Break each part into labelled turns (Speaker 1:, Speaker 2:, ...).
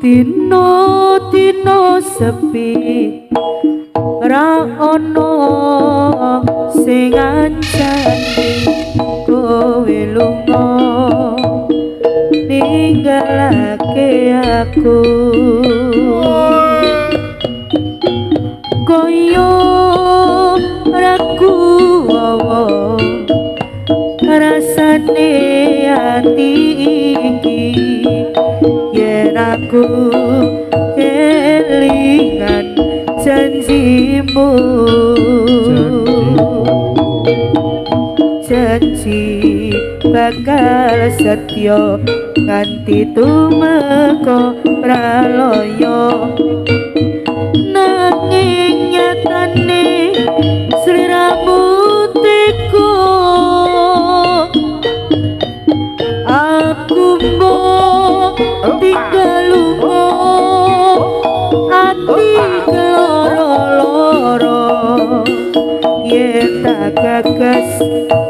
Speaker 1: Dino dino sepi ra ono sing ngancani kowe lunga ninggalake aku koyo raku wawa rasane ati iki yen aku kelingan janjimu janji bakal setya nganti tumeka pralaya nanging nyatane sliramu teko aku mbok tinggal lunga ati keloro-loro yen tak gagas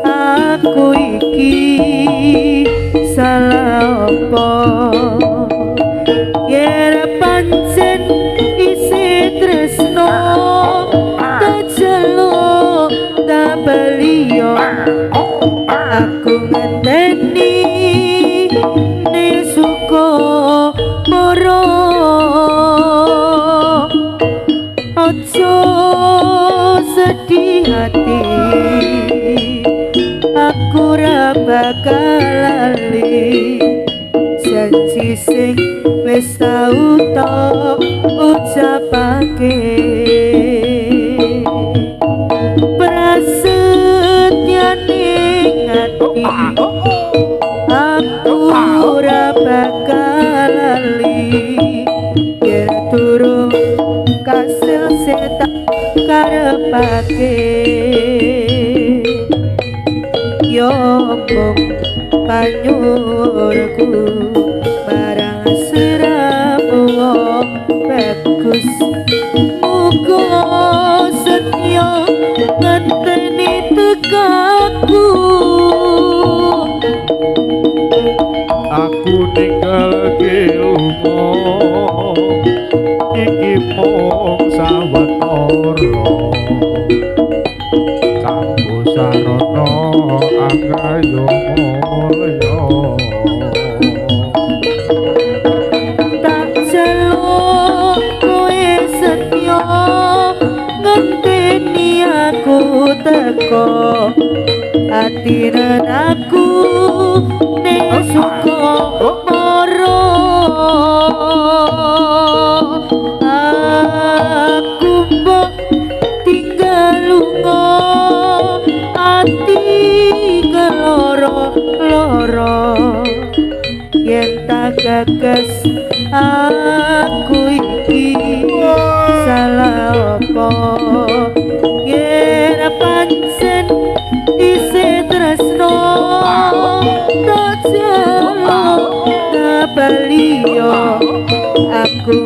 Speaker 1: aku iki salah apa yen pancen isih tresno tak jaluk tak baliyo aku ngenteni ne suka moro aja sedih hati aku ra bakal lali janji sing wis tau tak ucapake prasetyane ati aku ora bakal lali yen durung kasil tak karepake yo mung panyurku marang sliramu bagus muga setya ngenteni tekaku
Speaker 2: aku ninggalke lunga iki mung sawetara kanggo sarana anggaya mulya
Speaker 1: tak jaluk kowe setya ngenteni aku teko atiren aku ne suka moro aku mbok tinggal lunga ati keloro-loro yen tak gagas aku iki salah apa yen pancen isih tresno tak jaluk tak baliyo aku